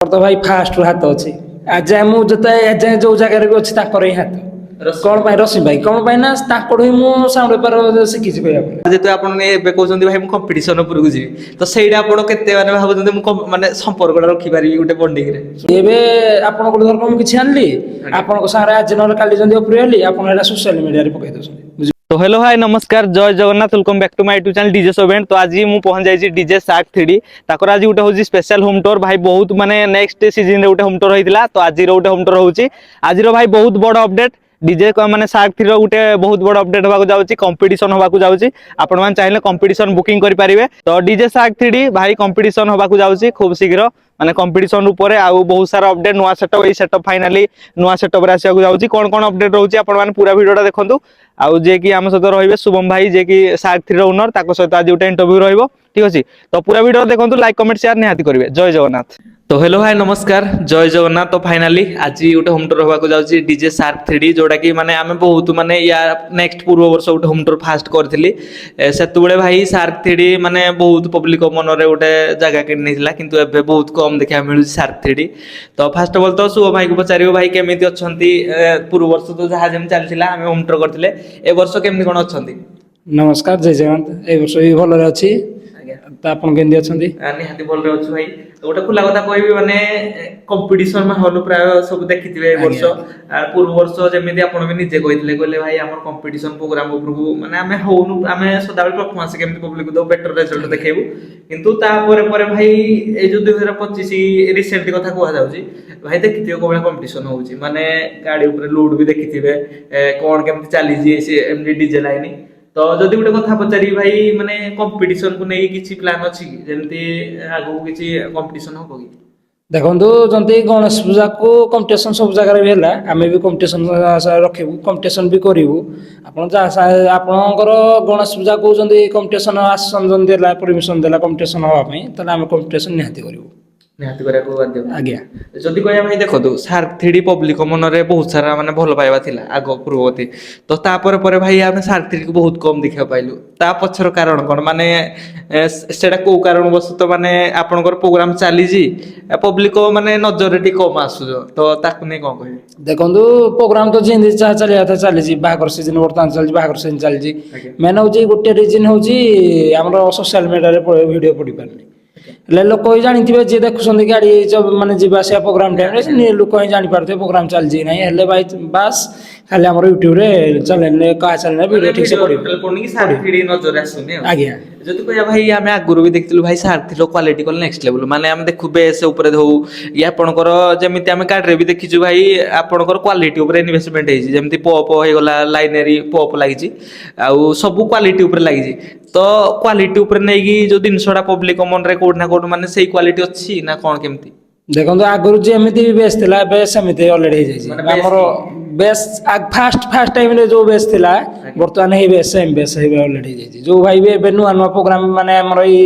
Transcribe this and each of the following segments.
ତ ଭାଇ ଫାଷ୍ଟରୁ ହାତ ଅଛି। ଆଯାଏଁ ମୁଁ ଯେତେ ଏଯାଏଁ ଯୋଉ ଜାଗାରେ ବି ଅଛି, ତାଙ୍କର ହିଁ ହାତ। କଣ ପାଇଁ ରଶ୍ମି ଭାଇ? କଣ ପାଇଁ ନା ତାଙ୍କଠୁ ହିଁ ମୁଁ ସାଉଣ୍ଡ ବେପାର ଶିଖିଛି କହିବାକୁ ଗଲେ। ଯେହେତୁ ଆପଣ ଏବେ କହୁଛନ୍ତି, ଭାଇ, ମୁଁ କମ୍ପିଟିସନ ଉପରକୁ ଯିବି, ତ ସେଇଟା ଆପଣ କେତେ ମାନେ ଭାବୁଛନ୍ତି ମୁଁ ମାନେ ସମ୍ପର୍କଟା ରଖିପାରିବି ଗୋଟେ ବଣ୍ଡିଙ୍ଗରେ? ଏବେ ଆପଣଙ୍କ ଧର ମୁଁ କିଛି ଆଣିଲି, ଆପଣଙ୍କ ସାଙ୍ଗରେ ଆଜି ନହେଲେ କାଲି ଯଦି ଉପରେ ହେଲି, ଆପଣ ଏଇଟା ସୋସିଆଲ ମିଡିଆରେ ପକେଇ ଦଉଛନ୍ତି, ବୁଝିଲେ? ତ ହ୍ୟାଲୋ ଭାଇ, ନମସ୍କାର, ଜୟ Jagannath. Welcome back to my YouTube channel DJ ସୋଭେଣ୍ଟ। ତ ଆଜି ମୁଁ ପହଞ୍ଚି ଯାଇଛି ଡିଜେ ସାର୍କ 3D। ତାଙ୍କର ଆଜି ଗୋଟେ ହେଉଛି ସ୍ପେଶାଲ ହୋମ୍ ଟୁର୍। ଭାଇ, ବହୁତ ମାନେ ନେକ୍ସଟ ସିଜନରେ ଗୋଟେ ହୋମ୍ ଟୁର୍ ହେଇଥିଲା, ତ ଆଜିର ଗୋଟେ ହୋମ୍ ଟୁର୍ ହେଉଛି। ଆଜିର ଭାଇ ବହୁତ ବଡ଼ ଅପଡେଟ୍, ଡିଜେ ମାନେ ସାର୍କ 3ର ଗୋଟେ ବହୁତ ବଡ଼ ଅପଡେଟ୍ ହେବାକୁ ଯାଉଛି, କମ୍ପିଟିସନ ହେବାକୁ ଯାଉଛି। ଆପଣମାନେ ଚାହିଁଲେ କମ୍ପିଟିସନ ବୁକିଂ କରିପାରିବେ। ତ ଡିଜେ ସାର୍କ 3D ଭାଇ, କମ୍ପିଟିସନ ହେବାକୁ ଯାଉଛି ଖୁବ ଶୀଘ୍ର। ମାନେ କମ୍ପିଟିସନ ଉପରେ ଆଉ ବହୁତ ସାରା ଅପଡେଟ୍, ନୂଆ ସେଟଅପ୍। ଏଇ ସେଟଅପ୍ ଫାଇନାଲି ନୂଆ ସେଟଅପ୍ରେ ଆସିବାକୁ ଯାଉଛି। କଣ କଣ ଅପଡେଟ୍ ରହୁଛି, ଆପଣମାନେ ପୁରା ଭିଡ଼ିଓଟା ଦେଖନ୍ତୁ। ଆଉ ଯିଏକି ଆମ ସହିତ ରହିବେ ଶୁଭମ ଭାଇ, ଯିଏକି ସାର୍କ 3ର ଓନର, ତାଙ୍କ ସହିତ ଆଜି ଗୋଟେ ଇଣ୍ଟରଭ୍ୟୁ ରହିବ। ଠିକ ଅଛି, ତ ପୁରା ଭିଡ଼ିଓ ଦେଖନ୍ତୁ, ଲାଇକ୍, କମେଣ୍ଟ, ସେୟାର ନିହାତି କରିବେ। ଜୟ ଜଗନ୍ନାଥ। ତ ହ୍ୟାଲୋ ଭାଇ, ନମସ୍କାର, ଜୟ ଜଗନ୍ନାଥ। ତ ଫାଇନାଲି ଆଜି ଗୋଟେ ହୋମ୍ ଟୁର୍ ହେବାକୁ ଯାଉଛି ଡିଜେ ସାର୍କ 3D, ଯୋଉଟା କି ମାନେ ଆମେ ବହୁତ ମାନେ ୟା ନେକ୍ସଟ ପୂର୍ବ ବର୍ଷ ଗୋଟେ ହୋମ୍ ଟୁର୍ ଫାଷ୍ଟ କରିଥିଲି। ସେତେବେଳେ ଭାଇ ସାର୍କ 3D ମାନେ ବହୁତ ପବ୍ଲିକ ମନରେ ଗୋଟେ ଜାଗା କିଣି ନେଇଥିଲା, କିନ୍ତୁ ଏବେ ବହୁତ କମ୍ ଦେଖିବାକୁ ମିଳୁଛି ସାର୍କ 3D। ତ ଫାଷ୍ଟ ଅଫ୍ ଅଲ୍ ତ ଶୁଭ ଭାଇକୁ ପଚାରିବ, ଭାଇ କେମିତି ଅଛନ୍ତି? ପୂର୍ବ ବର୍ଷ ତ ଯାହା ଯେମିତି ଚାଲିଥିଲା, ଆମେ ହୋମ୍ ଟୁର୍ କରିଥିଲେ। ଏ ବର୍ଷ କେମିତି କ'ଣ ଅଛନ୍ତି? ନମସ୍କାର, ଜୟ ଜଗନ୍ନାଥ। ଏଇ ବର୍ଷ ବି ଭଲରେ ଅଛି। ତ ଆପଣ କେମିତି ଅଛନ୍ତି? ନିହାତି ଭଲରେ ଅଛୁ ଭାଇ। ତ ଗୋଟେ ଖୋଲା କଥା କହିବି, ମାନେ କମ୍ପିଟିସନ ମାହୋଲ ପ୍ରାୟ ସବୁ ଦେଖିଥିବେ ଏ ବର୍ଷ। ପୂର୍ବ ବର୍ଷ ଯେମିତି ଆପଣ ବି ନିଜେ କହିଥିଲେ, କହିଲେ ଭାଇ, ଆମର କମ୍ପିଟିସନ ପ୍ରୋଗ୍ରାମ ଉପରକୁ ମାନେ ଆମେ ହଉନୁ, ଆମେ ସଦାବେଳେ ପରଫର୍ମାନ୍ସ କେମିତି ପବ୍ଲିକ ଦବୁ, ବେଟର ରେଜଲ୍ଟ ଦେଖେଇବୁ। କିନ୍ତୁ ତାପରେ ପରେ ଭାଇ, ଏଇ ଯୋଉ 2025 ରିସେଣ୍ଟ କଥା କୁହାଯାଉଛି, ଭାଇ ଦେଖିଥିବେ କୋଉ ଭଳିଆ କମ୍ପିଟିସନ ହଉଛି। ମାନେ ଗାଡି ଉପରେ ଲୁଡ୍ ବି ଦେଖିଥିବେ, କଣ କେମିତି ଚାଲିଛି ସେ ଏମିତି ଡିଜେ ଲାଇନ। ତ ଯଦି ଗୋଟେ କଥା ପଚାରିବି ଭାଇ, ମାନେ କମ୍ପିଟିସନ କୁ ନେଇକି କିଛି ପ୍ଲାନ୍ ଅଛି କି? ଯେମିତି ଆଗକୁ କିଛି କମ୍ପିଟିସନ ହବ କି? ଦେଖନ୍ତୁ, ଯେମିତି ଗଣେଶ ପୂଜାକୁ କମ୍ପିଟିସନ ସବୁ ଜାଗାରେ ବି ହେଲା, ଆମେ ବି କମ୍ପିଟିସନ ରଖିବୁ, କମ୍ପିଟିସନ ବି କରିବୁ। ଆପଣ ଯାହା ଆପଣଙ୍କର ଗଣେଶ ପୂଜା କହୁଛନ୍ତି, କମ୍ପିଟିସନ ଆସନ୍ ଦେଲା, ପରମିସନ ଦେଲା କମ୍ପିଟିସନ ହେବା ପାଇଁ, ତାହେଲେ ଆମେ କମ୍ପିଟିସନ ନିହାତି କରିବୁ। ନିହାତି କରିବାକୁ ବାଧ୍ୟ। ଆଜ୍ଞା। ଯଦି କହିବା ଭାଇ, ଦେଖନ୍ତୁ, ସାର୍କ 3D public ମନରେ ବହୁତ ସାରା ମାନେ ଭଲ ପାଇବା ଥିଲା ଆଗ ପୂର୍ବବର୍ତ୍ତୀ। ତ ତାପରେ ପରେ ଭାଇ ଆମେ ସାର୍କ 3D କୁ ବହୁତ କମ ଦେଖିବାକୁ ପାଇଲୁ। ତା ପଛର କାରଣ କଣ? ମାନେ ସେଇଟା କୋଉ କାରଣ ବଶତଃ ମାନେ ଆପଣଙ୍କର ପ୍ରୋଗ୍ରାମ ଚାଲିଛି, ପବ୍ଲିକ ମାନେ ନଜରରେ ଟିକେ କମ ଆସୁଛ, ତ ତାକୁ ନେଇ କଣ କହିବେ? ଦେଖନ୍ତୁ, ପ୍ରୋଗ୍ରାମ ତ ଯେମିତି ଯାହା ଚାଲିବା କଥା ଚାଲିଛି। ବାହାଘର ସିଜନ ବର୍ତ୍ତମାନ ଚାଲିଛି, ବାହାଘର ସିଜନ ଚାଲିଛି। ମେନ୍ ହେଉଛି ଗୋଟେ ରିଜନ୍ ହେଉଛି ଆମର ସୋସିଆଲ ମିଡ଼ିଆରେ ଭିଡ଼ିଓ ପଡ଼ିପାରୁନି। ହେଲେ ଲୋକ ହିଁ ଜାଣିଥିବେ, ଯିଏ ଦେଖୁଛନ୍ତି ଗାଡ଼ି ମାନେ ଯିବା ଆସିବା ପ୍ରୋଗ୍ରାମ ଟାଇମ୍ରେ, ସେ ଲୋକ ହିଁ ଜାଣିପାରୁଥିବେ ପ୍ରୋଗ୍ରାମ ଚାଲିଛି କି ନାହିଁ। ହେଲେ ଭାଇ, ବାସ୍ ଖାଲି ଆମର ୟୁଟ୍ୟୁବରେ ଚ୍ୟାନେଲରେ, କାହା ଚ୍ୟାନେଲରେ ଭିଡ଼ିଓ ଠିକ୍ ସେ ପଡ଼ିବ। ପଡୁନି କି ସାର୍କ 3D ନଜରରେ ଆସୁନି ଆଉ। ଆଜ୍ଞା। ଯଦି କହିବା ଭାଇ, ଆମେ ଆଗରୁ ବି ଦେଖିଥିଲୁ ଭାଇ, ସାର୍କ 3ର କ୍ୱାଲିଟି କଲେ ନେକ୍ସଟ ଲେଭେଲ। ମାନେ ଆମେ ଦେଖୁ ବେସ୍ ଉପରେ ହଉ ଇଏ ଆପଣଙ୍କର, ଯେମିତି ଆମେ ଗାଡ଼ିରେ ବି ଦେଖିଛୁ ଭାଇ, ଆପଣଙ୍କର କ୍ୱାଲିଟି ଉପରେ ଇନଭେଷ୍ଟମେଣ୍ଟ ହେଇଛି। ଯେମିତି ପପ୍ ହେଇଗଲା, ଲାଇନେରୀ ପପ୍ ଲାଗିଛି ଆଉ ସବୁ କ୍ୱାଲିଟି ଉପରେ ଲାଗିଛି। ତ କ୍ୱାଲିଟି ଉପରେ ନେଇକି ଯୋଉ ଜିନିଷଟା ପବ୍ଲିକ ମନରେ କୋଉଠି ନା କୋଉଠି ମାନେ ସେଇ କ୍ୱାଲିଟି ଅଛି ନା କଣ କେମିତି? ଦେଖନ୍ତୁ, ଆଗରୁ ଯେମିତି ବି ବେସ୍ ଥିଲା, ଏବେ ସେମିତି ଅଲରେଡି ହେଇଯାଇଛି। ମାନେ ବେସ୍ ଆମର ବେସ୍ ଫାଷ୍ଟ ଫାଷ୍ଟ ଟାଇମ୍ରେ ଯୋଉ ବେସ୍ ଥିଲା, ବର୍ତ୍ତମାନ ହେଇ ବେସ୍ ସେମ୍ ବେସ୍ ହେଇ ଅଲରେଡି ହେଇଯାଇଛି। ଯୋଉ ଭାଇ ବି ଏବେ ନୂଆ ନୂଆ ପ୍ରୋଗ୍ରାମ, ମାନେ ଆମର ଏଇ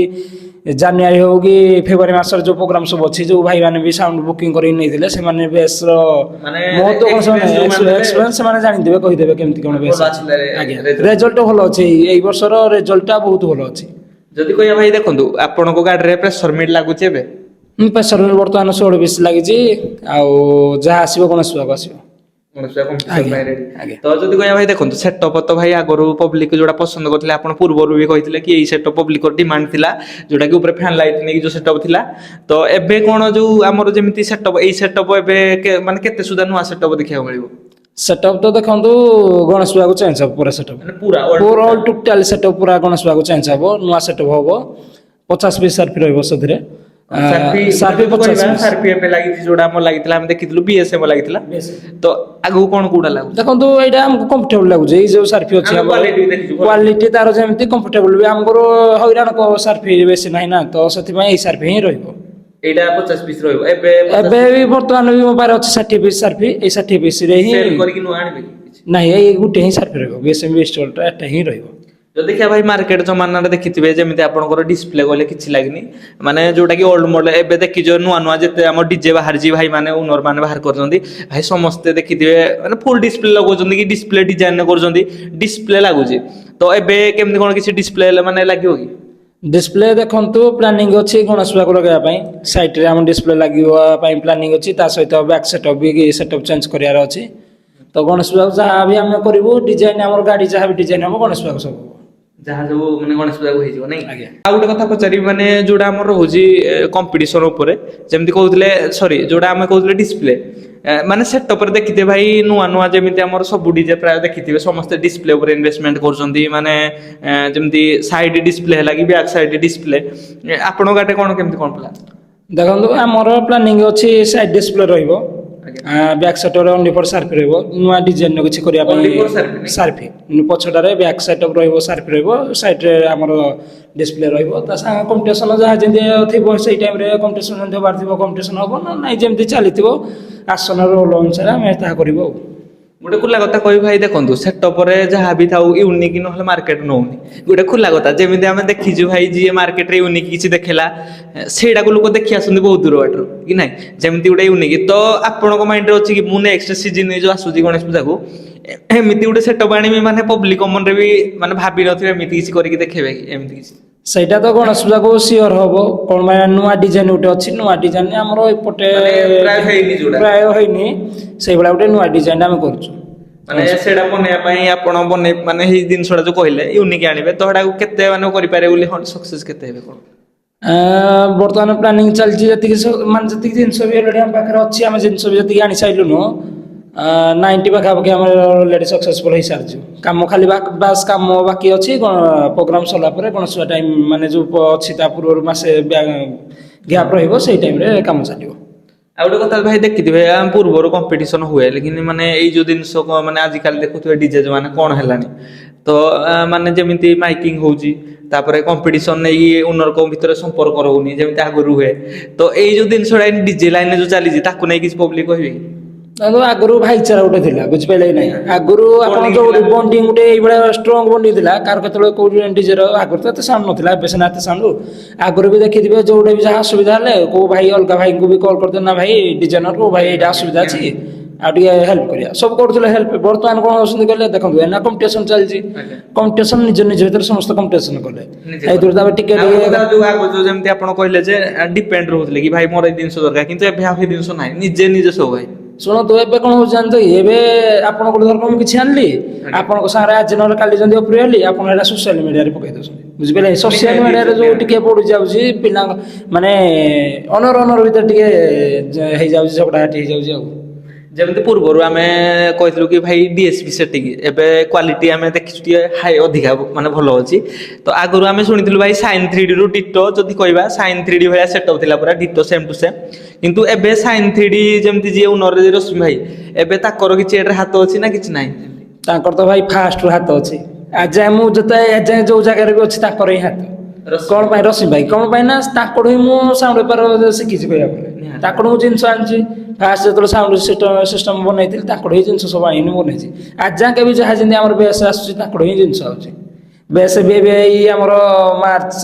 ଜାନୁଆରୀ ହଉ କି ଫେବୃଆରୀ ମାସରେ ଯୋଉ ପ୍ରୋଗ୍ରାମ ସବୁ ଅଛି, ଯୋଉ ଭାଇମାନେ ବି ସାଉଣ୍ଡ ବୁକିଂ କରିକି ନେଇଥିଲେ, ସେମାନେ ବେସ୍ର ମାନେ ବହୁତ କଣ ସେମାନେ experience ଯୋଉମାନେ ଦେବେ- ଏକ୍ସପିରିଏନ୍ସ, ସେମାନେ ଜାଣିଥିବେ, କହିଦେବେ କେମିତି କଣ ବେସ୍। ଭଲ ଆସିଲା ଆଜ୍ଞା। result। Result ଭଲ ଅଛି। ଏଇ ବର୍ଷର ରେଜଲ୍ଟଟା ବହୁତ ଭଲ ଅଛି। ଯଦି କହିବା ଭାଇ, ଦେଖନ୍ତୁ, ଆପଣଙ୍କ ଗାଡ଼ିରେ ପ୍ରେସର ମିଡ୍ ଲାଗୁଛି ଏବେ? ପ୍ରେସର ବର୍ତ୍ତମାନ 16 ପିସ୍ ଲାଗିଛି। ଆଉ ଯାହା ଆସିବ ଗଣେଶ ପୂଜାକୁ ଆସିବ। ଗଣେଶ ପୂଜା competition ପାଇଁ ready। ଆଜ୍ଞା। ତ ଯଦି କହିବା ଭାଇ, ଦେଖନ୍ତୁ, ସେଟଅପ୍ ତ ଭାଇ ଆଗରୁ ପବ୍ଲିକ ଯୋଉଟା ପସନ୍ଦ କରୁଥିଲେ, ଆପଣ ପୂର୍ବରୁ ବି କହିଥିଲେ କି ଏଇ ସେଟଅପ୍ ପବ୍ଲିକର ଡିମାଣ୍ଡ ଥିଲା, ଯୋଉଟା କି ଉପରେ ଫ୍ୟାନ୍ ଲାଇଟ୍ ନେଇକି ଯୋଉ ସେଟଅପ୍ ଥିଲା। ତ ଏବେ କଣ ଯୋଉ ଆମର ଯେମିତି ସେଟଅପ୍, ଏଇ ସେଟଅପ୍ ଏବେ ମାନେ କେତେ ସୁଦ୍ଧା ନୂଆ ସେଟଅପ୍ ଦେଖିବାକୁ ମିଳିବ? ସେଟଅପ୍ ତ ଦେଖନ୍ତୁ, ଗଣେଶ ପୂଜାକୁ ଚେଞ୍ଜ ହବ ପୁରା ସେଟଅପ୍। ମାନେ ପୁରା ପୁରା ଅଲ୍ ଟୋଟାଲ ସେଟଅପ୍ ପୁରା ଗଣେଶ ପୂଜାକୁ ଚେଞ୍ଜ ହବ, ନୂଆ ସେଟଅପ୍ ହବ। 50 ପିସ୍ ସାର୍ପି ରହିବ ସେଥିରେ। ସାର୍ପି 50 ପିସ୍। ସାର୍ପି ଏବେ ଲାଗିଛି, ଯୋଉଟା ଆମର ଲାଗିଥିଲା, ଆମେ ଦେଖିଥିଲୁ ବିଏସଏମ ଲାଗିଥିଲା। ତ ଆଗକୁ କଣ କୋଉଟା ଲାଗୁଛି? ଦେଖନ୍ତୁ, ଏଇଟା ଆମକୁ କମ୍ଫର୍ଟେବଲ ଲାଗୁଛି, ଏଇ ଯୋଉ ସାର୍ପି ଅଛି। ଆମେ ଆମର quality ବି ଦେଖିଛୁ, ଭଲ। କ୍ୱାଲିଟି ତାର ଯେମିତି, କମ୍ଫର୍ଟେବଲ ବି। ଆମର ହଇରାଣ ସାର୍ପି ବେଶୀ ନାହିଁ ନା, ତ ସେଥିପାଇଁ ଏଇ ସାର୍ପି ହିଁ ରହିବ। ଏଇଟା 50 ପିସ୍ ରହିବ ଏବେ? ଏବେ ବି ବର୍ତ୍ତମାନ ବି ମୋ ପାଖରେ ଅଛି 60 ପିସ୍ ସାର୍ପି। ଏଇ 60 ପିସ୍ରେ ହିଁ ସେଲ୍ କରିକି ନୂଆ ଆଣିବେ କି କିଛି? ନାହିଁ, ଏଇ ଗୋଟେ ହିଁ ସାର୍ପି ରହିବ। ବିଏସଏମ୍ ଷ୍ଟଲଟା ଏଟା ହିଁ ରହିବ। ଯଦି ଦେଖିବା ଭାଇ, ମାର୍କେଟ ଜମାନାରେ ଦେଖିଥିବେ, ଯେମିତି ଆପଣଙ୍କର ଡିସପ୍ଲେ ଗଲେ କିଛି ଲାଗିନି, ମାନେ ଯୋଉଟା କି ଓଲ୍ଡ ମଡେଲ। ଏବେ ଦେଖିଛ ନୂଆ ନୂଆ ଯେତେ ଆମ ଡିଜେ ବାହାରିଛି, ଭାଇ ମାନେ ଓନର ମାନେ ବାହାର କରୁଛନ୍ତି, ଭାଇ ସମସ୍ତେ ଦେଖିଥିବେ ମାନେ ଫୁଲ ଡିସପ୍ଲେ ଲଗାଉଛନ୍ତି କି ଡିସପ୍ଲେ ଡିଜାଇନ କରୁଛନ୍ତି, ଡିସପ୍ଲେ ଲାଗୁଛି। ତ ଏବେ କେମିତି କଣ କିଛି ଡିସପ୍ଲେ ମାନେ ଲାଗିବ କି? ଡିସପ୍ଲେ ଦେଖନ୍ତୁ, ପ୍ଲାନିଂ ଅଛି ଗଣେଶ ପୂଜାକୁ ଲଗାଇବା ପାଇଁ। ସାଇଡ଼୍ରେ ଆମ ଡିସପ୍ଲେ ଲାଗିବା ପାଇଁ ପ୍ଲାନିଂ ଅଛି। ତା ସହିତ ବ୍ୟାକ୍ ସେଟଅପ୍ ବି ସେଟଅପ୍ ଚେଞ୍ଜ କରିବାର ଅଛି। ତ ଗଣେଶ ପୂଜାକୁ ଯାହା ବି ଆମେ କରିବୁ ଡିଜାଇନ୍, ଆମର ଗାଡ଼ି ଯାହା ବି ଡିଜାଇନ୍ ହେବ, ଗଣେଶ ପୂଜାକୁ ସବୁ ହେବ। ଯାହା ସବୁ ମାନେ ଗଣେଶ ପୂଜାକୁ ହେଇଯିବ, ନାଇଁ? ଆଜ୍ଞା। ଆଉ ଗୋଟେ କଥା ପଚାରିବି, ମାନେ ଯୋଉଟା ଆମର ରହୁଛି କମ୍ପିଟିସନ ଉପରେ, ଯେମିତି କହୁଥିଲେ, ସରି, ଯୋଉଟା ଆମେ କହୁଥିଲେ ଡିସପ୍ଲେ, ମାନେ ସେଟଅପରେ ଦେଖିଥିବେ ଭାଇ, ନୂଆ ନୂଆ ଯେମିତି ଆମର ସବୁ ଡିଜେ ପ୍ରାୟ ଦେଖିଥିବେ, ସମସ୍ତେ ଡିସପ୍ଲେ ଉପରେ ଇନଭେଷ୍ଟମେଣ୍ଟ କରୁଛନ୍ତି। ମାନେ ଯେମିତି ସାଇଡ୍ ଡିସପ୍ଲେ ହେଲା କି ବ୍ୟାକ୍ ସାଇଡ୍ ଡିସପ୍ଲେ, ଆପଣଙ୍କ ଗାଡ଼ିରେ କ'ଣ କେମିତି କ'ଣ ପ୍ଲାନ୍? ଦେଖନ୍ତୁ, ଆମର ପ୍ଲାନିଂ ଅଛି ସାଇଡ୍ ଡିସପ୍ଲେ ରହିବ। ବ୍ୟାକ୍ ସେଟଅପ୍ରେ ଓନ୍ଲି ଫର୍ ସାର୍ଫି ରହିବ। ନୂଆ ଡିଜାଇନ୍ର କିଛି କରିବା Only ପାଇଁ। for Sarfi, ନାଇଁ? ସାର୍ଫି ପଛଟାରେ ବ୍ୟାକ୍ ସେଟଅପ୍ ରହିବ, ସାର୍ଫି ରହିବ, ସାଇଡ଼୍ରେ ଆମର ଡିସପ୍ଲେ ରହିବ। ତା ସାଙ୍ଗେ କମ୍ପିଟିସନ୍ ଯାହା ଯେମିତି ଥିବ, ସେଇ ଟାଇମ୍ରେ କମ୍ପିଟିସନ୍ ଯେମିତି ହେବାର ଥିବ କମ୍ପିଟିସନ୍ ହେବ ନା ନାଇଁ, ଯେମିତି ଚାଲିଥିବ ଆସନ ରୋଲ୍ ଅନୁସାରେ ଆମେ ତାହା କରିବୁ ଆଉ। ଗୋଟେ ଖୋଲା କଥା କହିବି ଭାଇ, ଦେଖନ୍ତୁ, ସେଟଅପରେ ଯାହା ବି ଥାଉ, ୟୁନିକ୍ ନହେଲେ ମାର୍କେଟ ନଉନି। ଗୋଟେ ଖୋଲା କଥା, ଯେମିତି ଆମେ ଦେଖିଛୁ ଭାଇ, ଯିଏ ମାର୍କେଟରେ ୟୁନିକ୍ କିଛି ଦେଖେଇଲା, ସେଇଟାକୁ ଲୋକ ଦେଖି ଆସନ୍ତି ବହୁତ ଦୂର ବାଟରୁ, କି ନାଇଁ? ଯେମିତି ଗୋଟେ ୟୁନିକ୍, ତ ଆପଣଙ୍କ ମାଇଣ୍ଡରେ ଅଛି କି ମୁଁ ନେକ୍ସଟ ସିଜିନ୍ ଯୋଉ ଆସୁଛି ଗଣେଶ ପୂଜାକୁ ଏମିତି ଗୋଟେ ସେଟଅପ୍ ଆଣିବି, ମାନେ ପବ୍ଲିକ ମନରେ ବି ମାନେ ଭାବି ନଥିବେ, ଏମିତି କିଛି କରିକି ଦେଖେଇବେ କି ଏମିତି କିଛି? ସେଇଟା ତ ଗଣେଶ ପୂଜାକୁ ସିଓର ହବ। କ'ଣ ପାଇଁ ନା ନୂଆ ଡିଜାଇନ୍ ଗୋଟେ ଅଛି। ନୂଆ ଡିଜାଇନ୍ ଆମର ଏପଟେ ମାନେ ପ୍ରାୟ ହେଇନି ଯୋଉଟା। ପ୍ରାୟ ହେଇନି, ସେଇଭଳିଆ ଗୋଟେ ନୂଆ ଡିଜାଇନ୍ ଆମେ କରୁଛୁ। ମାନେ ସେଇଟା ବନେଇବା ପାଇଁ ଆପଣ ବନେଇ, ମାନେ ଏଇ ଜିନିଷଟା ଯୋଉ କହିଲେ ୟୁନିକ୍ ଆଣିବେ, ତ ସେଟାକୁ କେତେ ମାନେ କରିପାରିବେ ବୋଲି ସକ୍ସେସ୍ କେତେ ହେବେ କ'ଣ? ବର୍ତ୍ତମାନ ପ୍ଲାନିଂ ଚାଲିଛି। ଯେତିକି ମାନେ ଯେତିକି ଜିନିଷ ବି ଅଲରେଡ଼ି ଆମ ପାଖରେ ଅଛି, ଆମେ ଜିନିଷ ବି ଯେତିକି ଆଣି ସାରିଲୁଣୁ, 90 ପାଖାପାଖି ଆମର ଅଲରେଡ଼ି ସକ୍ସେସଫୁଲ୍ ହେଇସାରିଛୁ। କାମ ଖାଲି ବାସ୍ କାମ ବାକି ଅଛି। ପ୍ରୋଗ୍ରାମ ସରିଲା ପରେ ଗଣେଶ ପୂଜା ଟାଇମ୍ ମାନେ ଯେଉଁ ଅଛି, ତା ପୂର୍ବରୁ ମାସେ ଗ୍ୟାପ୍ ରହିବ, ସେଇ ଟାଇମ୍ରେ କାମ ଚାଲିବ। ଆଉ ଗୋଟେ କଥା ଭାଇ, ଦେଖିଥିବେ, ଆମ ପୂର୍ବରୁ କମ୍ପିଟିସନ ହୁଏ, ଲେକିନ ମାନେ ଏଇ ଯୋଉ ଜିନିଷ କଣ, ମାନେ ଆଜିକାଲି ଦେଖୁଥିବେ ଡିଜେ ମାନେ କଣ ହେଲାଣି, ତ ମାନେ ଯେମିତି ମାଇକିଂ ହଉଛି, ତାପରେ କମ୍ପିଟିସନ ନେଇକି ଓନରଙ୍କ ଭିତରେ ସମ୍ପର୍କ ରହୁନି ଯେମିତି ଆଗରୁ ହୁଏ। ତ ଏଇ ଯୋଉ ଜିନିଷଟା ଡିଜେ ଲାଇନରେ ଯୋଉ ଚାଲିଛି, ତାକୁ ନେଇ କିଛି ପବ୍ଲିକ କହିବେ କି? ଦେଖନ୍ତୁ, ଆଗରୁ ଭାଇଚାରା ଗୋଟେ ଥିଲା, ବୁଝିପାରିଲେ କି ନାହିଁ? ଆଗରୁ ଆପଣ Bonding ଯୋଉ ଥିଲା। ବଣ୍ଡିଂ ଗୋଟେ ଏଇଭଳିଆ ଷ୍ଟ୍ରଙ୍ଗ ବଣ୍ଡିଂ ଥିଲା। କାହାର କେତେବେଳେ କୋଉ ଡିଜେର, ଆଗରୁ ତ ଏତେ ସାଉଣ୍ଡ ନଥିଲା, ଏବେ ସିନା ଏତେ ସାଉଣ୍ଡ। ଆଗରୁ ବି ଦେଖିଥିବେ, ଯୋଉଟା ବି ଯାହା ଅସୁବିଧା ହେଲେ କୋଉ ଭାଇ ଅଲଗା ଭାଇଙ୍କୁ ବି କଲ୍ କରିଦେବେ ନା ଭାଇ ଡିଜାଇନରକୁ, ଭାଇ ଏଇଟା ଅସୁବିଧା ଅଛି, ଆଉ ଟିକେ ହେଲ୍ପ କରିବା, ସବୁ କରୁଥିଲେ ହେଲ୍ପ। ବର୍ତ୍ତମାନ କ'ଣ ହେଉଛନ୍ତି କହିଲେ, ଦେଖନ୍ତୁ, ଏନା କମ୍ପିଟିସନ ଚାଲିଛି। କମ୍ପିଟିସନ ନିଜ ନିଜ ଭିତରେ ସମସ୍ତେ କମ୍ପିଟିସନ କଲେ। ନିଜେ ଏଇଥିରୁ ତାପରେ ଟିକେ ଆଉ ଗୋଟେ ଟିକେ କଥା, ଯୋଉ ଆଗରୁ ଯୋଉ ଯେମିତି ଆପଣ କହିଲେ ଯେ ଡିପେଣ୍ଡ ରହୁଥିଲେ କି ଭାଇ ମୋର ଏଇ ଜିନିଷ ଦରକାର, କିନ୍ତୁ ଏବେ ଆଉ ସେଇ ଜିନିଷ ନାହିଁ, ନିଜେ ନିଜେ ସବୁ ଭାଇ। ଶୁଣନ୍ତୁ, ଏବେ କ'ଣ ହଉଛି ଜାଣିଛ କି? ଏବେ ଆପଣଙ୍କ ଧର ମୁଁ କିଛି ଆଣିଲି, ଆପଣଙ୍କ ସାଙ୍ଗରେ ଆଜି ନହେଲେ କାଲି ଯଦି ଅପ୍ରିୟ ହେଲି, ଆପଣ ଏଇଟା ସୋସିଆଲ ମିଡ଼ିଆରେ ପକେଇ ଦଉଛନ୍ତି, ବୁଝିପାରିଲେ? ସୋସିଆଲ ମିଡ଼ିଆରେ ଯୋଉ ଟିକେ ପଡି ଯାଉଛି, ପିଲାଙ୍କ ମାନେ ଓନର ଓନର ଭିତରେ ଟିକେ ହେଇଯାଉଛି, ଝଗଡ଼ାଝାଟି ହେଇଯାଉଛି ଆଉ। ଯେମିତି ପୂର୍ବରୁ ଆମେ କହିଥିଲୁ କି ଭାଇ ଡିଏସପି ସେଟିଂ ଏବେ କ୍ୱାଲିଟି ଆମେ ଦେଖିଛୁ ଟିକେ ହାଇ, ଅଧିକା ମାନେ ଭଲ ଅଛି। ତ ଆଗରୁ ଆମେ ଶୁଣିଥିଲୁ ଭାଇ ସାଇନ୍ 3Dରୁ ଡିଟୋ, ଯଦି କହିବା ସାଇନ୍ 3D ଭଳିଆ ସେଟଅପ୍ ଥିଲା, ପୁରା ଡିଟୋ ସେମ୍ ଟୁ ସେମ୍। କିନ୍ତୁ ଏବେ ସାଇନ୍ 3D ଯେମିତି ଯିଏ ଓନର ରଶ୍ମି ଭାଇ, ଏବେ ତାଙ୍କର କିଛି ଏଠାରେ ହାତ ଅଛି ନା କିଛି ନାହିଁ? ତାଙ୍କର ତ ଭାଇ ଫାଷ୍ଟରୁ ହାତ ଅଛି। ଆଯାଏଁ ମୁଁ ଯେତେ ଏଯାଏଁ ଯୋଉ ଜାଗାରେ ବି ଅଛି, ତାଙ୍କର ହିଁ ହାତ। କ'ଣ ପାଇଁ ରଶ୍ମି ଭାଇ? କ'ଣ ପାଇଁ ନା ତାଙ୍କଠୁ ହିଁ ମୁଁ ସାଉଣ୍ଡ ବେପାର ଶିଖିଛି କହିବାକୁ ଗଲେ। ତାଙ୍କଠୁ ମୁଁ ଜିନିଷ ଆଣିଛି। ଫାଷ୍ଟ ଯେତେବେଳେ ସାଉଣ୍ଡ ସିଷ୍ଟମ ବନେଇଥିଲି, ତାଙ୍କଠୁ ହିଁ ଜିନିଷ ସବୁ ଆଣିନି ବନେଇଛି। ଆଜି ବି ଯାହା ଯେମିତି ଆମର ବେସ୍ ଆସୁଛି, ତାଙ୍କଠୁ ହିଁ ଜିନିଷ ଆସୁଛି। ବେସ୍ ବି ଏବେ ଏଇ ଆମର ମାର୍ଚ୍ଚ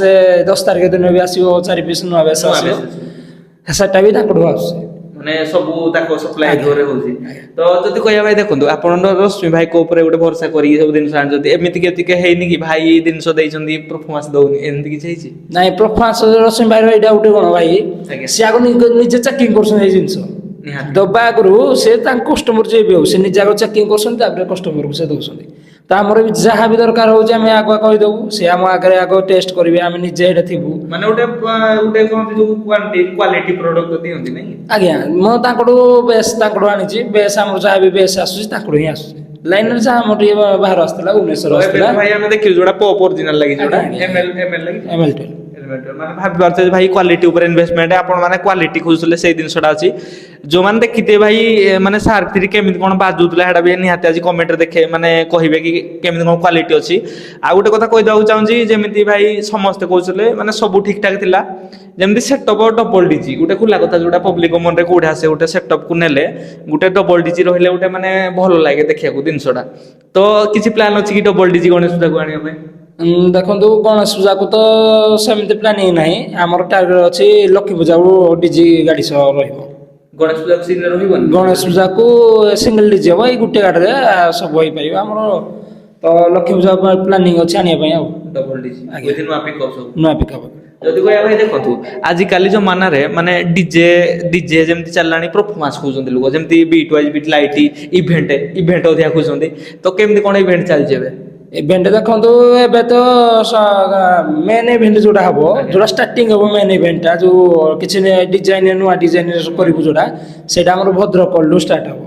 10 ତାରିଖ ଦିନ ବି ଆସିବ, ଚାରି ପିସ୍ ନୂଆ ବେସ୍ ନୂଆ ଆସିବ। ବେସ୍ ଆସିବ। ସେଟା ବି ତାଙ୍କଠୁ ଆସୁଛି। ମାନେ ସବୁ ତାଙ୍କ ସପ୍ଲାଏ ଜୋରେ ହଉଛି। ତ ଯଦି କହିବା ଭାଇ, ଦେଖନ୍ତୁ, ଆପଣ ରଶ୍ମି ଭାଇଙ୍କ ଉପରେ ଗୋଟେ ଭରସା କରିକି ସବୁ ଜିନିଷ ଆଣିଛନ୍ତି, ଏମିତି କେତିକି ହେଇନି କି ଭାଇ ଏଇ ଜିନିଷ ଦେଇଛନ୍ତି, ପରଫର୍ମାନ୍ସ ଦଉନି, ଏମିତି କିଛି ହେଇଛି? ନାଇଁ, ପରଫର୍ମାନ୍ସ ରଶ୍ମି ଭାଇର ଏଇଟା ଗୋଟେ କଣ ଭାଇ, ସିଏ ଆଗ ନିଜେ ଚେକିଂ କରୁଛନ୍ତି ଏଇ ଜିନିଷ। ଦବା ଆଗରୁ ସେ ତାଙ୍କ କଷ୍ଟମର ଯିଏ ବି ହଉ, ସେ ନିଜେ ଆଗ ଚେକିଂ କରୁଛନ୍ତି, ତାପରେ କଷ୍ଟମରକୁ ସେ ଦଉଛନ୍ତି। ତ ଆମର ବି ଯାହା ବି ଦରକାର ହଉଛି, ଆମେ ଆଗୁଆ କହିଦେବୁ। ସେ ଆମ ଆଗରେ ଆଗ ଟେଷ୍ଟ କରିବେ, ଆମେ ନିଜେ ଏଇଟା ଥିବୁ। ମାନେ ଗୋଟେ କହନ୍ତି ଯୋଉ କ୍ୱାଲିଟି ପ୍ରଡକ୍ଟ ଦିଅନ୍ତି, ନାଇଁ? ଆଜ୍ଞା, ମୁଁ ତାଙ୍କଠୁ ବେସ୍ ତାଙ୍କଠୁ ଆଣିଛି। ବେସ୍ ଆମର ଯାହା ବି ବେସ୍ ଆସୁଛି, ତାଙ୍କଠୁ ହିଁ ଆସୁଛି। ଲାଇନରେ ଯାହା ଆମର ଟିକେ ବାହାରୁ ଆସିଥିଲା, ଭୁବନେଶ୍ୱର ତ ଏବେ ଆସିଥିଲା। ତ ଭାଇ ଆମେ ଦେଖିଲୁ ଯୋଉଟା ପପ୍ ଅରିଜିନାଲ ଲାଗିଛି, ଯୋଉଟା ଆଜ୍ଞା, ଆଜ୍ଞା। ଏମଏଲ ଲାଗିଛି। ML 12। ମାନେ ଭାବି ପାରୁଥିବେ ଯେ ଭାଇ କ୍ୱାଲିଟି ଉପରେ ଇନଭେଷ୍ଟମେଣ୍ଟ, ଆପଣ ମାନେ କ୍ୱାଲିଟି ଖୋଜୁଥିଲେ, ସେଇ ଜିନିଷଟା ଅଛି। ଯୋଉମାନେ ଦେଖିଥିବେ ଭାଇ, ମାନେ ସାର୍କ 3 କେମିତି କ'ଣ ବାଜୁଥିଲା, ସେଟା ବି ନିହାତି ଆଜି କମେଣ୍ଟରେ ଦେଖେ ମାନେ କହିବେ କି କେମିତି କ'ଣ କ୍ୱାଲିଟି ଅଛି। ଆଉ ଗୋଟେ କଥା କହିଦେବାକୁ ଚାହୁଁଛି, ଯେମିତି ଭାଇ ସମସ୍ତେ କହୁଥିଲେ, ମାନେ ସବୁ ଠିକ ଠାକ ଥିଲା, ଯେମିତି ସେଟଅପ୍ ଡବଲ ଡିଜି, ଗୋଟେ ଖୋଲା କଥା, ଯୋଉଟା ପବ୍ଲିକ ମନରେ କୋଉଠି ଆସେ, ଗୋଟେ ସେଟଅପ୍କୁ ନେଲେ ଗୋଟେ ଡବଲ ଡିଜି ରହିଲେ ଗୋଟେ ମାନେ ଭଲ ଲାଗେ ଦେଖିବାକୁ ଜିନିଷଟା। ତ କିଛି ପ୍ଲାନ୍ ଅଛି କି ଡବଲ ଡିଜି ଗଣେଶ ପୂଜାକୁ ଆଣିବା ପାଇଁ? ଦେଖନ୍ତୁ, ଗଣେଶ ପୂଜାକୁ ତ ସେମିତି ପ୍ଲାନିଂ ନାହିଁ। ଆମର ଟାର୍ଗେଟ ଅଛି ଲକ୍ଷ୍ମୀ ପୂଜାକୁ ଡିଜି ଗାଡ଼ି ସହ ରହିବ। ଗଣେଶ ପୂଜାକୁ ସିଜନରେ ରହିବନି? ଗଣେଶ ପୂଜାକୁ ସିଙ୍ଗଲ ଡିଜି ହବ। ଏଇ ଗୋଟେ ଗାଡ଼ିରେ ସବୁ ହେଇପାରିବ ଆମର। ତ ଲକ୍ଷ୍ମୀ ପୂଜା ପ୍ଲାନିଂ ଅଛି ଆଣିବା ପାଇଁ ଆଉ। ଡବଲ ଡିଜେ ଆଜ୍ଞା। ୱିଥ୍ ନୂଆ ପିକଅପ୍ ସବୁ। ନୂଆ ପିକଅପ୍। ଯଦି କହିବା ଭାଇ, ଦେଖନ୍ତୁ, ଆଜିକାଲି ଜମାନାରେ ମାନେ ଡିଜେ ଡିଜେ ଯେମିତି ଚାଲିଲାଣି, ପରଫର୍ମାନ୍ସ ଖୋଜୁଛନ୍ତି ଲୋକ, ଯେମିତି beet wise beet, light, event event ଅଧିକା ଖୋଜୁଛନ୍ତି। ତ କେମିତି କ'ଣ ଇଭେଣ୍ଟ ଚାଲିଛି ଏବେ? ଇଭେଣ୍ଟ ଦେଖନ୍ତୁ, ଏବେ ତ ମେନ୍ ଇଭେଣ୍ଟ ଯୋଉଟା ହବ, ଯୋଉଟା ଷ୍ଟାର୍ଟିଂ ହବ, ମେନ୍ ଇଭେଣ୍ଟଟା ଯୋଉ କିଛି ଡିଜାଇନ, ନୂଆ ଡିଜାଇନ କରିବୁ ଯୋଉଟା, ସେଇଟା ଆମର ଭଦ୍ରକ ରୁ ଷ୍ଟାର୍ଟ ହବ।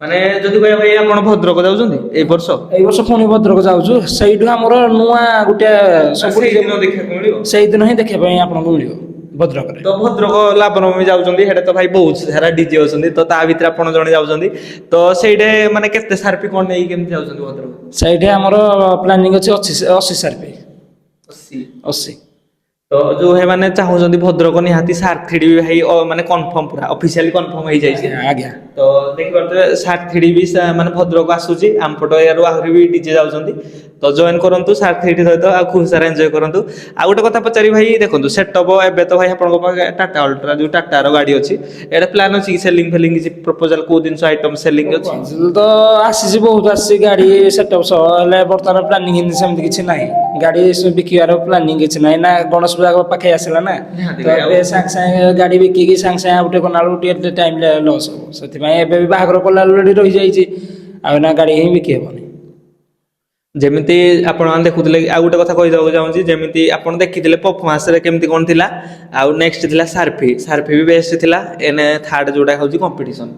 ମାନେ ଯଦି କହିବା ଭାଇ, ଆପଣ ଭଦ୍ରକ ଯାଉଛନ୍ତି ଏଇ ବର୍ଷ? ଏଇ ବର୍ଷ ପୁଣି ଭଦ୍ରକ ଯାଉଛୁ। ସେଇଠୁ ଆମର ନୂଆ ଗୋଟେ ସବୁ ସେଇଦିନ ଦେଖିବାକୁ ମିଳିବ? ସେଇଦିନ ହିଁ ଦେଖିବା ପାଇଁ ଆପଣଙ୍କୁ ମିଳିବ ଭଦ୍ରକରେ। ତ ଭଦ୍ରକ ଲାବନବମୀ ଯାଉଛନ୍ତି, ସେଟା ତ ଭାଇ ବହୁତ ସାରା ଡିଜେ ଅଛନ୍ତି, ତ ତା ଭିତରେ ଆପଣ ଜଣେ ଯାଉଛନ୍ତି। ତ ସେଇଠି ମାନେ କେତେ ସାର୍ପି କ'ଣ ନେଇକି କେମିତି ଯାଉଛନ୍ତି ଭଦ୍ରକ? ସେଇଠି ଆମର ପ୍ଲାନିଂ ଅଛି 80 ସାର୍ପି। 80? 80। ତ ଯୋଉ ଭାଇମାନେ ଚାହୁଁଛନ୍ତି ଭଦ୍ରକ, ନିହାତି ସାର୍କ ଥ୍ରୀଡି ବି ଭାଇ ମାନେ କନଫର୍ମ, ପୁରା ଅଫିସିଆଲି କନଫର୍ମ ହେଇଯାଇଛି। ଆଜ୍ଞା। ତ ଦେଖିପାରୁଥିବେ, ସାର୍କ ଥ୍ରୀଡି ବି ମାନେ ଭଦ୍ରକ ଆସୁଛି। ଆମପଟ ଏରିଆରୁ ଆହୁରି ବି ଡିଜେ ଯାଉଛନ୍ତି। ତ ଜଏନ୍ କରନ୍ତୁ ସାର୍କ ଥ୍ରୀଡି ସହିତ ଆଉ ଖୁବ୍ ସାରା ଏନ୍ଜୟ କରନ୍ତୁ। ଆଉ ଗୋଟେ କଥା ପଚାରି ଭାଇ, ଦେଖନ୍ତୁ, ସେଟଅପ୍ ଏବେ ତ ଭାଇ ଆପଣଙ୍କ ପାଖେ ଟାଟା ଅଲ୍ଟ୍ରା, ଯୋଉ ଟାଟାର ଗାଡ଼ି ଅଛି, ଏଇଟା ପ୍ଲାନ୍ ଅଛି କି ସେଲିଂ ଫେଲିଂ କିଛି ପ୍ରପୋଜାଲ, କୋଉ ଜିନିଷ ଆଇଟମ୍ ସେଲିଂ ଅଛି? ତ ଆସିଛି, ବହୁତ ଆସିଛି ଗାଡ଼ି ସେଟଅପ୍ ସହ। ହେଲେ ବର୍ତ୍ତମାନ ପ୍ଲାନିଂ ସେମିତି କିଛି ନାହିଁ। ଗାଡ଼ି ବିକିବାର ପ୍ଲାନିଂ କିଛି ନାହିଁ ନା। ଗଣେଶ ପୂଜା ପାଖେଇ ଆସିଲା ନା। ତ ଭାଇ, ଏବେ ସାଙ୍ଗେ ସାଙ୍ଗେ ଗାଡ଼ି ବିକିକି ସାଙ୍ଗେ ସାଙ୍ଗେ ଆଉ ଗୋଟେ କଲା ବେଳକୁ ଟିକେ ଟାଇମ୍ ଲସ୍ ହବ। ସେଥିପାଇଁ ଏବେ ବି ବାହାଘର କଲା ଅଲରେଡ଼ି ରହିଯାଇଛି ଆଉ ନା ଗାଡ଼ି ହିଁ ବିକି ହେବନି। ଯେମିତି ଆପଣମାନେ ଦେଖୁଥିଲେ, ଆଉ ଗୋଟେ କଥା କହିଦେବାକୁ ଚାହୁଁଛି, ଯେମିତି ଆପଣ ଦେଖିଥିଲେ ପରଫର୍ମାନ୍ସରେ କେମିତି କ'ଣ ଥିଲା, ଆଉ ନେକ୍ସଟ ଥିଲା ସାର୍ଫି, ସାର୍ଫି ବି ବେଷ୍ଟ ଥିଲା। ଏନେ ଥାର୍ଡ ଯୋଉଟା ହେଉଛି କମ୍ପିଟିସନ୍।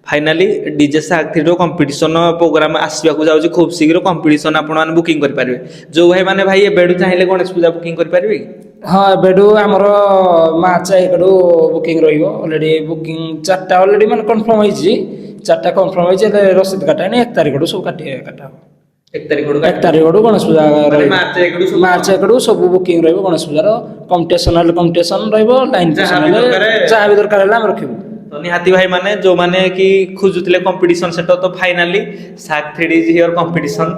ଫାଇନାଲି ଡିଜେ ସାର୍କ ଥ୍ରୀର କମ୍ପିଟିସନ୍ ପ୍ରୋଗ୍ରାମ ଆସିବାକୁ ଯାଉଛି ଖୁବ୍ ଶୀଘ୍ର। କମ୍ପିଟିସନ୍ ଆପଣମାନେ ବୁକିଂ କରିପାରିବେ। ଯୋଉ ଭାଇମାନେ ଭାଇ ଏବେଠୁ ଚାହିଁଲେ ଗଣେଶ ପୂଜା ବୁକିଂ କରିପାରିବେ କି? ହଁ, ଏବେଠୁ ଆମର ମାର୍ଚ୍ଚ 1ଠୁ ବୁକିଂ ରହିବ। ଅଲରେଡ଼ି ବୁକିଂ ଚାରିଟା ଅଲରେଡ଼ି ମାନେ କନଫର୍ମ ହେଇଛି। ଚାରିଟା କନଫର୍ମ ହେଇଛି, ହେଲେ ରସିଦ କାଟା ହେଇନି। 1 ତାରିଖଠୁ ସବୁ କାଟା ହବ। 1 ତାରିଖଠୁ? 1 ତାରିଖଠୁ ଗଣେଶ ପୂଜା ମାନେ ରହିବ। ମାର୍ଚ୍ଚ 1ଠୁ ସବୁ? ମାର୍ଚ୍ଚ 1ଠୁ ସବୁ ବୁକିଂ ରହିବ ଗଣେଶ ପୂଜାର। କମ୍ପିଟିସନ୍ ହେଲେ କମ୍ପିଟିସନ୍ ରହିବ, ଲାଇନ୍ ଯାହା ବି ହେଲେ ଦରକାର- ଯାହା ବି ଦରକାର ହେଲା ଆମେ ରଖିବୁ। ତ ନିହାତି ଭାଇମାନେ, ଯୋଉମାନେ କି ଖୋଜୁଥିଲେ କମ୍ପିଟିସନ୍ ସେଟ, ତ finally SAC 3D is here competition।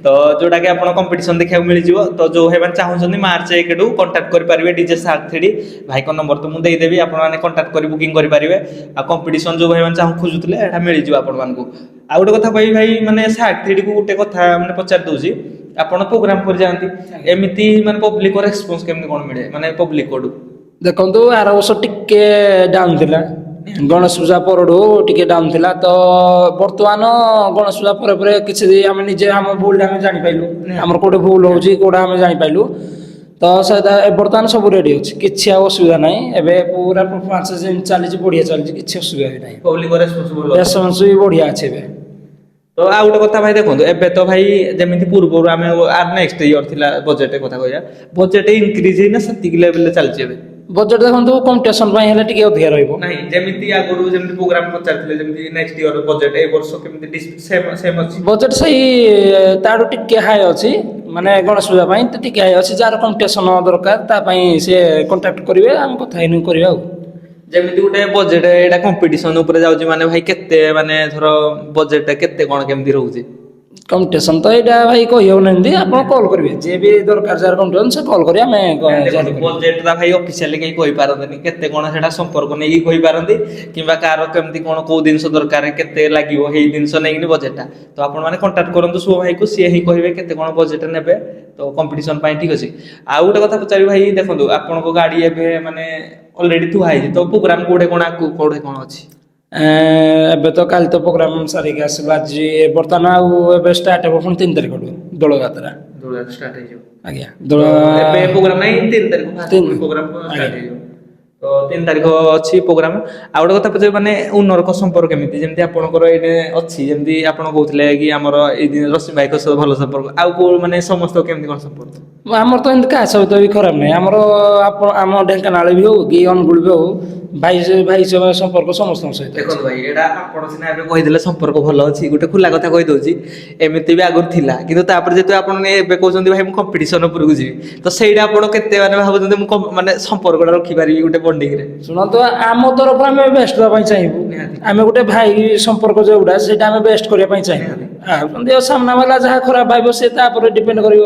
ତ ଯୋଉଟାକି ଆପଣ କମ୍ପିଟିସନ୍ ଦେଖିବାକୁ ମିଳିଯିବ। ତ ଯୋଉ ଭାଇମାନେ ଚାହୁଁଛନ୍ତି, ମାର୍ଚ୍ଚ 1ଠୁ କଣ୍ଟାକ୍ଟ କରିପାରିବେ ଡିଜେ ସାର୍କ ଥ୍ରୀଡି। ଭାଇଙ୍କ ନମ୍ବର ତ ମୁଁ ଦେଇଦେବି, ଆପଣମାନେ କଣ୍ଟାକ୍ଟ କରି ବୁକିଂ କରିପାରିବେ। ଆଉ କମ୍ପିଟିସନ୍ ଯୋଉ ଭାଇମାନେ ଖୋଜୁଥିଲେ, ଏଇଟା ମିଳିଯିବ ଆପଣମାନଙ୍କୁ। ଆଉ ଗୋଟେ କଥା କହିବି ଭାଇ, ମାନେ ସାର୍କ ଥ୍ରୀଡିକୁ ଗୋଟେ କଥା ମାନେ ପଚାରି ଦଉଛି। ଆପଣ ପ୍ରୋଗ୍ରାମ କରି ଯାଆନ୍ତି, ଏମିତି ମାନେ ପବ୍ଲିକର ରେସ୍ପନ୍ସ କେମିତି କ'ଣ ମିଳେ, ମାନେ ପବ୍ଲିକଠୁ? ଦେଖନ୍ତୁ, ଆର ବର୍ଷ ଟିକେ ଡାଉନ୍ ଥିଲା। ଗଣେଶ ପୂଜା ପରଠୁ ଟିକେ ଡାଉନ୍ ଥିଲା। ତ ବର୍ତ୍ତମାନ ଗଣେଶ ପୂଜା ପରେ ପରେ କିଛି ଆମେ ନିଜେ ଆମ ଭୁଲଟା ଆମେ ଜାଣିପାରିଲୁ, ଆମର କୋଉଠି ଭୁଲ ହେଉଛି କୋଉଟା ଆମେ ଜାଣିପାରିଲୁ। ତ ସେଇଟା ବର୍ତ୍ତମାନ ସବୁ ରେଡ଼ି ଅଛି, କିଛି ଆଉ ଅସୁବିଧା ନାହିଁ। ଏବେ ପୁରା ପରଫର୍ମାନ୍ସ ଯେମିତି ଚାଲିଛି, ବଢ଼ିଆ ଚାଲିଛି, କିଛି ଅସୁବିଧା ବି ନାହିଁ। ପବ୍ଲିକର ରେସ୍ପନ୍ସ ଭଲ ଅଛି। ରେସ୍ପନ୍ସ ବି ବଢ଼ିଆ ଅଛି ଏବେ। ତ ଆଉ ଗୋଟେ କଥା ଭାଇ, ଦେଖନ୍ତୁ, ଏବେ ତ ଭାଇ ଯେମିତି ପୂର୍ବରୁ ଆମେ ନେକ୍ସଟ ଇୟର ଥିଲା, ବଜେଟ୍ କଥା କହିବା, ବଜେଟ୍ ଇନକ୍ରିଜ ହେଇନା ସେତିକି ଲେଭେଲରେ ଚାଲିଛି ଏବେ? ବଜେଟ୍ ଦେଖନ୍ତୁ, କମ୍ପିଟିସନ୍ ପାଇଁ ହେଲେ ଟିକେ ଅଧିକା ରହିବ। ନାହିଁ, ଯେମିତି ଆଗରୁ ଯେମିତି ପ୍ରୋଗ୍ରାମ ପଚାରିଥିଲେ, ଯେମିତି ନେକ୍ସଟ ଇୟର ବଜେଟ୍ ଏ ବର୍ଷ କେମିତି ସେମ୍ ସେମ୍ ଅଛି? ବଜେଟ୍ ସେଇ ତାଠୁ ଟିକେ ହାଇ ଅଛି। ମାନେ ଗଣେଶ ପୂଜା ପାଇଁ ତ ଟିକେ ହାଇ ଅଛି। ଯାହାର କମ୍ପିଟିସନ୍ ଦରକାର, ତା ପାଇଁ ସେ କଣ୍ଟାକ୍ଟ କରିବେ, ଆମେ କଥା ହେଇନି କରିବା ଆଉ। ଯେମିତି ଗୋଟେ ବଜେଟ୍ ଏଇଟା କମ୍ପିଟିସନ ଉପରେ ଯାଉଛି, ମାନେ ଭାଇ କେତେ, ମାନେ ଧର ବଜେଟ୍ କେତେ କ'ଣ କେମିତି ରହୁଛି? କମ୍ପିଟିସନ୍ ତ ଏଇଟା ଭାଇ କହିହେବନି ଏମିତି। ଆପଣ କଲ୍ କରିବେ, ଯିଏ ବି ଦରକାର, ଯାହାର କମ୍ପିଟିସନ୍, ସେ କଲ୍ କରିବେ, ଆମେ ଜାରି କରିବୁ। ବଜେଟ୍ ଟା ଭାଇ ଅଫିସିଆଲି କେହି କହିପାରନ୍ତିନି କେତେ କ'ଣ। ସେଟା ସମ୍ପର୍କ ନେଇକି କହିପାରନ୍ତି କିମ୍ବା କାହାର କେମିତି କ'ଣ କୋଉ ଜିନିଷ ଦରକାର, କେତେ ଲାଗିବ, ସେଇ ଜିନିଷ ନେଇକିନି ବଜେଟଟା। ତ ଆପଣମାନେ କଣ୍ଟାକ୍ଟ କରନ୍ତୁ ଶୁଭ ଭାଇକୁ, ସିଏ ହିଁ କହିବେ କେତେ କ'ଣ ବଜେଟ୍ ନେବେ ତ କମ୍ପିଟିସନ ପାଇଁ। ଠିକ ଅଛି। ଆଉ ଗୋଟେ କଥା ପଚାରିବି ଭାଇ, ଦେଖନ୍ତୁ, ଆପଣଙ୍କ ଗାଡ଼ି ଏବେ ମାନେ ଅଲରେଡି ଥୁଆ ହେଇଛି, ତ ପ୍ରୋଗ୍ରାମ କୋଉଠି କ'ଣ, ଆଗକୁ କୋଉଠି କ'ଣ ଅଛି? ଏବେ ତ କାଲି ତ ପ୍ରୋଗ୍ରାମ ସାରିକି ଆସିଲୁ ଆଜି। ବର୍ତ୍ତମାନ ଆଉ ଏବେ ଷ୍ଟାର୍ଟ ହେବ ପୁଣି 3 ତାରିଖଠୁ ଦୋଳ ଯାତ୍ରା। ଷ୍ଟାର୍ଟ ହେଇଯିବ? ଆଜ୍ଞା, ଦୋଳ। ଏବେ ପ୍ରୋଗ୍ରାମ ନାହିଁ, 3 ତାରିଖ ପ୍ରୋଗ୍ରାମ ଷ୍ଟାର୍ଟ ହେଇଯିବ। ତ 3 ତାରିଖ ଅଛି ପ୍ରୋଗ୍ରାମ। ଆଉ ଗୋଟେ କଥା ପଚାରିବି, ମାନେ ଓନରଙ୍କ ସମ୍ପର୍କ କେମିତି? ଯେମିତି ଆପଣଙ୍କର ଏଇନେ ଅଛି, ଯେମିତି ଆପଣ କହୁଥିଲେ କି ଆମର ଏଇ ଦିନ ରଶ୍ମି ଭାଇଙ୍କ ସହ ଭଲ ସମ୍ପର୍କ, ଆଉ କୋଉ ମାନେ ସମସ୍ତ କେମିତି କ'ଣ ସମ୍ପର୍କ? ଆମର ତ ଏମିତି କାହା ସହିତ ବି ଖରାପ ନାହିଁ ଆମର। ଆପଣ ଆମ ଢେଙ୍କାନାଳ ବି ହଉ କି ଅନୁଗୁଳ ବି ହଉ, ଭାଇ ଭାଇ ସମ୍ପର୍କ ସମସ୍ତଙ୍କ ସହିତ ଅଛି। ଦେଖନ୍ତୁ ଭାଇ, ଏଇଟା ଆପଣ ସିନା ଏବେ କହିଦେଲେ ସମ୍ପର୍କ ଭଲ ଅଛି। ଗୋଟେ ଖୋଲା କଥା କହିଦଉଛି, ଏମିତି ବି ଆଗରୁ ଥିଲା, କିନ୍ତୁ ତାପରେ ଯେହେତୁ ଆପଣ ଏବେ କହୁଛନ୍ତି ଭାଇ ମୁଁ କମ୍ପିଟିସନ ଉପରକୁ ଯିବି, ତ ସେଇଟା ଆପଣ କେତେ ମାନେ ଭାବୁଛନ୍ତି ମୁଁ ମାନେ ସମ୍ପର୍କଟା ରଖିପାରିବି ଗୋଟେ ବଣ୍ଡିଙ୍ଗରେ? ଶୁଣନ୍ତୁ, ଆମ ତରଫରୁ ଆମେ ବେଷ୍ଟ ଦେବା ପାଇଁ ଚାହିଁବୁ। ଆମେ ଗୋଟେ ଭାଇ ସମ୍ପର୍କ ଯୋଉଟା, ସେଇଟା ଆମେ ବେଷ୍ଟ କରିବା ପାଇଁ ଚାହିଁବୁ। ଆଉ ଯଦି ସାମ୍ନା ବାଲା ଯାହା ଖରାପ ଭାବିବ, ସେ ତାପରେ ଡିପେଣ୍ଡ କରିବ।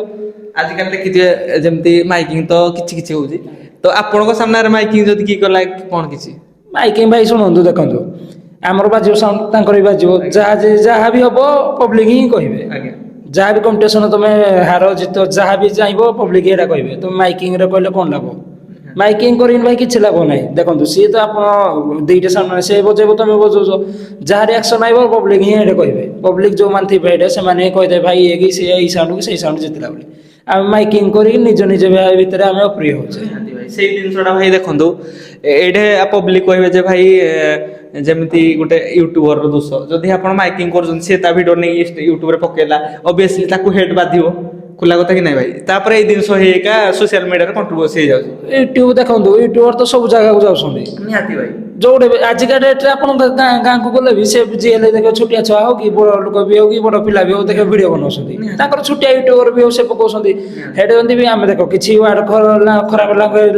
ଆଜିକାଲି ଦେଖିଥିବେ, ଯେମିତି ମାଇକିଂ ତ କିଛି କିଛି ହଉଛି, ତ ଆପଣଙ୍କ ସାମ୍ନାରେ ମାଇକିଂ ଯଦି କିଏ କଲା କ'ଣ କିଛି? ମାଇକିଂ ଭାଇ ଶୁଣନ୍ତୁ, ଦେଖନ୍ତୁ, ଆମର ବାଜିବ ସାଉଣ୍ଡ, ତାଙ୍କର ବି ବାଜିବ। ଯାହା ବି ହବ ପବ୍ଲିକ ହିଁ କହିବେ। ଯାହା ବି କମ୍ପିଟିସନ୍ ତମେ ହାର ଜିତ ଯାହା ବି ଚାହିଁବ, ପବ୍ଲିକ ଏଇଟା କହିବେ। ତମେ ମାଇକିଂରେ କହିଲେ କ'ଣ ଲାଭ? ମାଇକିଂ କରିକି ଭାଇ କିଛି ଲାଭ ନାହିଁ। ଦେଖନ୍ତୁ, ସିଏ ତ ଆପଣ ଦୁଇଟା ସାଉଣ୍ଡ ସେ ବଜେଇବ, ତମେ ବଜଉଛ, ଯାହା ରିଆକ୍ସନ୍ ଆଇବ ପବ୍ଲିକ ହିଁ ଏଇଟା କହିବେ। ପବ୍ଲିକ ଯେଉଁମାନେ ଥିବେ ଏଇଟା, ସେମାନେ ହିଁ କହିଦେବେ, ଭାଇ ଇଏ କି ସିଏ ଏଇ ସାଉଣ୍ଡ କି ସେଇ ସାଉଣ୍ଡ ଜିତିଲା ବୋଲି। ଆମେ ମାଇକିଂ କରିକି ନିଜ ନିଜ ଭିତରେ ଆମେ ଅପ୍ରିୟ ହଉଛେ। ନିହାତି ଭାଇ, ସେଇ ଜିନିଷଟା ଭାଇ ଦେଖନ୍ତୁ, ଏଇଠି ପବ୍ଲିକ କହିବେ ଯେ ଭାଇ ଯେମିତି ଗୋଟେ ୟୁଟ୍ୟୁବରର ଦୋଷ। ଯଦି ଆପଣ ମାଇକିଂ କରୁଛନ୍ତି, ସେ ତା ଭିଡ଼ିଓ ନେଇକି ୟୁଟ୍ୟୁବରେ ପକେଇଲା, ଅବଭିୟସଲି ତାକୁ ହେଟ୍ ବାଧିବ। ଖୋଲା କଥା କି ନାଇଁ ଭାଇ? ତାପରେ ଏଇ ଜିନିଷ ହେଇକା ସୋସିଆଲ ମିଡ଼ିଆରେ କଣ୍ଟ୍ରୋଭର୍ସି ହେଇଯାଉଛି। ୟୁଟ୍ୟୁବ ଦେଖନ୍ତୁ, ୟୁଟ୍ୟୁବର ତ ସବୁ ଜାଗାକୁ ଯାଉଛନ୍ତି। ନିହାତି ଭାଇ। ଯୋଉଠି ବି ଆଜିକା ଡେଟ୍ରେ ଆପଣଙ୍କ ଗାଁକୁ ଗଲେ ବି ସେ ଯିଏ ହେଲେ ଦେଖିବ, ଛୋଟିଆ ଛୁଆ ହଉ କି ବଡ଼ ଲୋକ ବି ହଉ କି ବଡ଼ ପିଲା ବି ହଉ, ଦେଖିବ ଭିଡ଼ିଓ ବନାଉଛନ୍ତି। ତାଙ୍କର ଛୋଟିଆ ୟୁଟ୍ୟୁବର ବି ହଉ, ସେ ପକଉଛନ୍ତି। ସେଇଟା ଯେମିତି ବି ଆମେ ଦେଖ କିଛି ୱାର୍ଡ ଖରାପ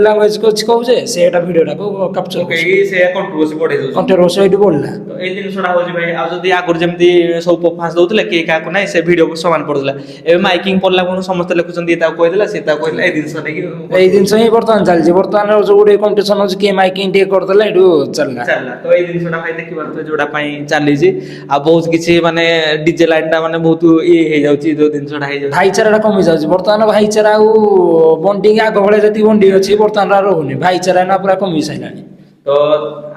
ଲାଙ୍ଗୁଏଜ କିଛି କହୁଛେ, ସେଇଟା ଭିଡ଼ିଓଟାକୁ କ୍ୟାପଚର ପକେଇକି ସେ କଣ୍ଟ୍ରୋଭର୍ସି ବଢେଇ ଦଉଛନ୍ତି। କଣ୍ଟ୍ରୋଭର୍ସି ଏଇଠି ବଢ଼ିଲା। ତ ଏଇ ଜିନିଷଟା ହଉଛି ଭାଇ। ଆଉ ଯଦି ଆଗରୁ ଯେମିତି ସବୁ ପରଫର୍ମାନ୍ସ ଦଉଥିଲେ, କେହି କାହାକୁ ନାହିଁ, ସେ ଭିଡ଼ିଓ ସମାନ ପଡୁଥିଲା। ଏବେ ମାଇକିଂ ପଡିଲା କଣ, ସମସ୍ତେ ଲେଖୁଛନ୍ତି ଇଏ ତାକୁ କହିଦେଲା, ସେ ତାକୁ କହିଦେଲା, ଏଇ ଜିନିଷ ନେଇକି। ଏଇ ଜିନିଷ ହିଁ ବର୍ତ୍ତମାନ ଚାଲିଛି। ବର୍ତ୍ତମାନ ଯୋଉ ଗୋଟେ କମ୍ପିଟିସନ ହଉଛି, କିଏ ମାଇକିଂ ଟିକେ କରିଦେଲା, ଏଇଠୁ ଚାଲିଲା। ଚାଲିଲା। ତ ଏଇ ଜିନିଷଟା ଭାଇ ଦେଖିପାରୁଥିବେ ଯୋଉଟା ପାଇଁ ଚାଲିଛି। ଆଉ ବହୁତ କିଛି ମାନେ ଡିଜେ ଲାଇନ ଟା ମାନେ ବହୁତ ଇଏ ହେଇଯାଉଛି, ଯୋଉ ଜିନିଷଟା ହେଇଯାଉଛି। ଭାଇଚାରାଟା କମି ଯାଉଛି ବର୍ତ୍ତମାନ। ଭାଇଚାରା ଆଉ ବଣ୍ଡିଙ୍ଗ, ଆଗ ଭଳିଆ ଯେତିକି ବଣ୍ଡିଙ୍ଗ ଅଛି, ବର୍ତ୍ତମାନ ଆଉ ରହୁନି। ଭାଇଚାରା ନା ପୁରା କମି ସାରିଲାଣି। ତ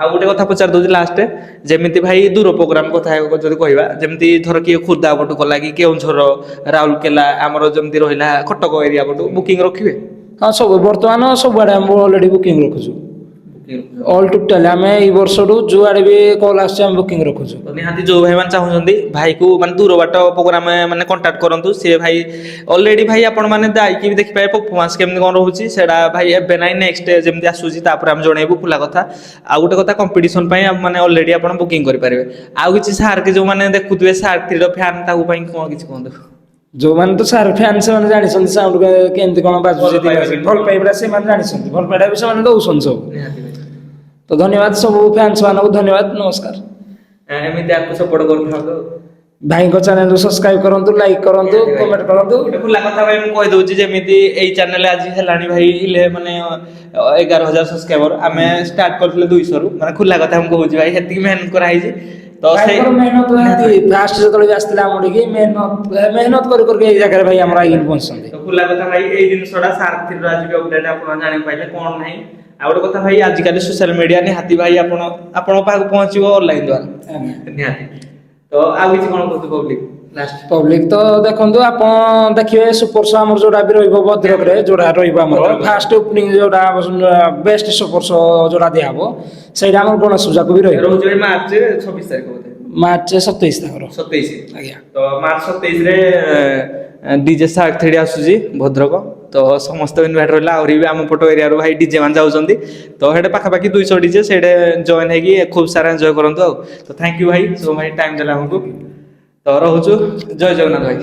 ଆଉ ଗୋଟେ କଥା ପଚାରି ଦଉଛି ଲାଷ୍ଟ, ଯେମିତି ଭାଇ ଦୂର ପ୍ରୋଗ୍ରାମ କଥା ଯଦି କହିବା, ଯେମିତି ଧର କିଏ ଖୋର୍ଦ୍ଧା ପଟୁ କଲା କି କେଉଁଝର, ରାଉରକେଲା, ଆମର ଯେମିତି ରହିଲା କଟକ ଏରିଆ ପଟୁ, ବୁକିଂ ରଖିବେ? ହଁ, ସବୁ ବର୍ତ୍ତମାନ ସବୁଆଡ଼େ ଆମେ ଅଲରେଡ଼ି ବୁକିଂ ରଖୁଛୁ, ଅଲ୍ ଟୋଟାଲି। ଆମେ ଏଇ ବର୍ଷଠୁ ଯୁଆଡ଼େ ବି କଲ୍ ଆସୁଛି, ଆମେ ବୁକିଂ ରଖୁଛୁ। ତ ନିହାତି ଯୋଉ ଭାଇମାନେ ଚାହୁଁଛନ୍ତି ଭାଇକୁ ମାନେ ଦୂର ବାଟ ପ୍ରୋଗ୍ରାମ ମାନେ କଣ୍ଟାକ୍ଟ କରନ୍ତୁ। ସେ ଭାଇ ଅଲରେଡି ଭାଇ ଆପଣ ମାନେ ଯାଇକି ବି ଦେଖିପାରିବେ ପରଫର୍ମାନ୍ସ କେମିତି କ'ଣ ରହୁଛି। ସେଇଟା ଭାଇ ଏବେ ନାହିଁ, ନେକ୍ସଟ ଯେମିତି ଆସୁଛି ତାପରେ ଆମେ ଜଣେଇବୁ। ଖୋଲା କଥା। ଆଉ ଗୋଟେ କଥା, କମ୍ପିଟିସନ ପାଇଁ ମାନେ ଅଲରେଡି ଆପଣ ବୁକିଂ କରିପାରିବେ। ଆଉ କିଛି ସାର୍କ ଯୋଉମାନେ ଦେଖୁଥିବେ, ସାର୍କ ଥ୍ରୀର ଫ୍ୟାନ୍, ତାକୁ ପାଇଁ କ'ଣ କିଛି କୁହନ୍ତୁ। ଯୋଉମାନେ ତ ସାର୍ ଫ୍ୟାନ୍, ସେମାନେ ଜାଣିଛନ୍ତି ସାଉଣ୍ଡ କେମିତି କ'ଣ ବାଜୁଛି। ଭଲ ପାଇବା କେମିତି। ଭଲ ପାଇବାଟା ସେମାନେ ଜାଣିଛନ୍ତି, ଭଲ ପାଇବା ବି ସେମାନେ ଦଉଛନ୍ତି ସବୁ। ନିହାତି ଭାଇ। ତ ଧନ୍ୟବାଦ, ସବୁ ଫ୍ୟାନ୍ସ ମାନଙ୍କୁ ଧନ୍ୟବାଦ, ନମସ୍କାର। ଏମିତି ଆକୁ ସପୋର୍ଟ କରୁଥାନ୍ତୁ। ଭାଇଙ୍କ ଚ୍ୟାନେଲକୁ ସବସ୍କ୍ରାଇବ କରନ୍ତୁ, ଲାଇକ୍ କରନ୍ତୁ, ନିହାତି ଭାଇ। କମେଣ୍ଟ କରନ୍ତୁ। ଗୋଟେ ଖୋଲା କଥା ଭାଇ ମୁଁ କହିଦଉଛି, ଯେମିତି ଏଇ ଚ୍ୟାନେଲ ଆଜି ହେଲାଣି ଭାଇ ଇଲେ ମାନେ 11,000 ସବସ୍କ୍ରାଇବର। ଆମେ ଷ୍ଟାର୍ଟ କରିଥିଲେ 200ରୁ। ମାନେ ଖୋଲା କଥା ମୁଁ କହୁଛି ଭାଇ, ସେତିକି ମେହନତ କରାହେଇଛି ତ ସେଇ ଭାଇଙ୍କର ମେହନତ, ଫାଷ୍ଟ ଯେତେବେଳେ ବି ଆସିଥିଲେ ଆମ ଟିକେ ମେହନତ ମେହନତ କରି କରିକି ଏଇ ଜାଗାରେ ଭାଇ ଆମର ଆଇକିନି ପହଞ୍ଚିଛନ୍ତି। ତ ଖୋଲା କଥା ଭାଇ, ଏଇ ଜିନିଷଟା ସାର୍କ ଥ୍ରୀର ଆଜି ବି ଅପଡେଟ୍ ଆପଣ ଜାଣିପାରିଲେ କ'ଣ ନାହିଁ। ଆଉ ଗୋଟେ କଥା ଭାଇ, ଆଜିକାଲି ସୋସିଆଲ ମିଡିଆ ନିହାତି ଭାଇ ଆପଣଙ୍କ ପାଖକୁ ପହଞ୍ଚିବ ଅନଲାଇନ ଦ୍ୱାରା। ନିହାତି। ତ ଆଉ କିଛି କ'ଣ କହୁଛୁ ପବ୍ଲିକ ଲାଷ୍ଟ? ପବ୍ଲିକ ତ ଦେଖନ୍ତୁ, ଆପଣ ଦେଖିବେ ସୁପର ଶୋ ଆମର ଯୋଉଟା ବି ରହିବ, ଭଦ୍ରକରେ ଯୋଉଟା ରହିବ ଆମର ଫାଷ୍ଟ ଓପନିଂ, ଯୋଉଟା ବେଷ୍ଟ ସୁପର ଶୋ ଯୋଉଟା ଦିଆହବ, ସେଇଟା ଆମର ଗଣେଶ ପୂଜାକୁ ବି ରହିବ। ରହୁଛି ଭାଇ ମାର୍ଚ୍ଚ 26 ତାରିଖ ବୋଧେ? ମାର୍ଚ୍ଚ 27 ତାଙ୍କର। 27। ଆଜ୍ଞା। ତ ମାର୍ଚ୍ଚ 27ରେ ଡିଜେ ସାର୍କ ଥ୍ରୀଡି ଆସୁଛି ଭଦ୍ରକ। ତ ସମସ୍ତେ ଇନଭାଇଟ୍ ରହିଲା। ଆହୁରି ବି ଆମ ପଟ ଏରିଆରୁ ଭାଇ ଡିଜେ ମାନେ ଯାଉଛନ୍ତି। ତ ସେଇଟା ପାଖାପାଖି 200 ଡିଜେ ସେଇଟା ଜଏନ୍ ହେଇକି ଖୁବ୍ ସାରା ଏନ୍ଜୟ କରନ୍ତୁ। ଆଉ ତ thank you ଭାଇ, ସବୁ ଭାଇ ଟାଇମ୍ ଦେଲେ ଆମକୁ। ତ ରହୁଛୁ, ଜୟ ଜଗନ୍ନାଥ ଭାଇ।